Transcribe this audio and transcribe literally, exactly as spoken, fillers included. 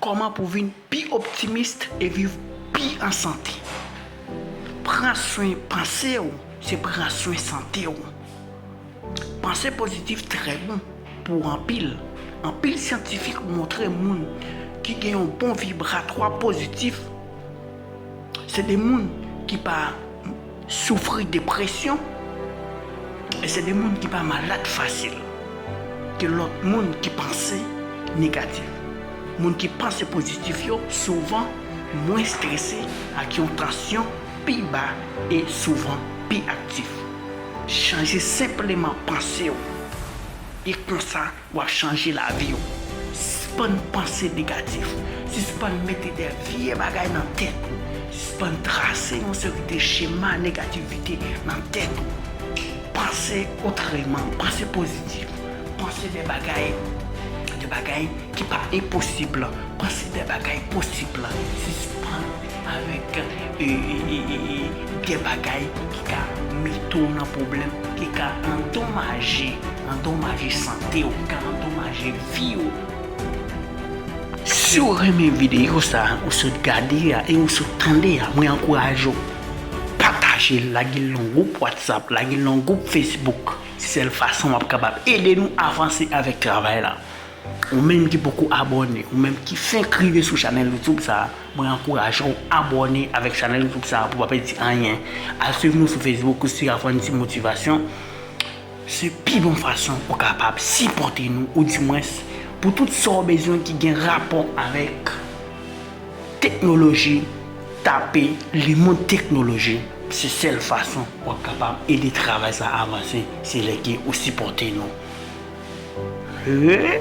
Kòman pou w vin pi optimis e viv pi an sante? Pran swen panse w, se pran swen sante w. Panse pozitif trè bon pou anpil. Anpil syantifik montre moun ki gen yon bon vibratwa pozitif, se de moun ki pa soufri depresyon, e se de moun ki pa malad fasil ke lòt moun ki panse negatif. Moun ki panse pozitif yo souvan mwen strese, ak yon tansyon pi ba e souvan pi aktif. Chanje senpleman panse w, e konsa w ap chanje lavi w. Sispann panse negatif. Sispann mete de vye bagay nan tèt ou. Sispann trase yon seri de chema negativite nan tèt ou. Panse otreman, panse pozitif. Panse de bagay, de bagay ki pa enposib. Panse de bagay posib. Sispann avèk e, e, e, e, e, de bagay ki ka mete w nan pwoblèm, ki ka andomaje, andomaje sante w, ki ka andomaje vi w. Si w renmen videyo sa a, ou sot gade a e ou sot tande a, mwen ankouraje w pataje l, lage l nan gwoup WhatsApp, lage l nan gwoup Facebook. Se sèl fason w ap kapab ede nou avanse avèk travay la. Ou menm ki poko abòne, ou menm ki fenk rive sou chanèl YouTube sa a, mwen ankouraje w abòne avèk chanèl YouTube sa a pou w pa pèdi anyen. Al swiv nou sou Facebook, ou si ap fè n ti motivasyon. Se pi bon fason ou kapab sipòte nou, oudimwens pou tout sa w bezwen ki gen rapò avèk teknoloji, tape Le Monde Technologie. Se sèl fason w ap kapab ede travay sa a avanse, se lè ke ou sipòte nou. E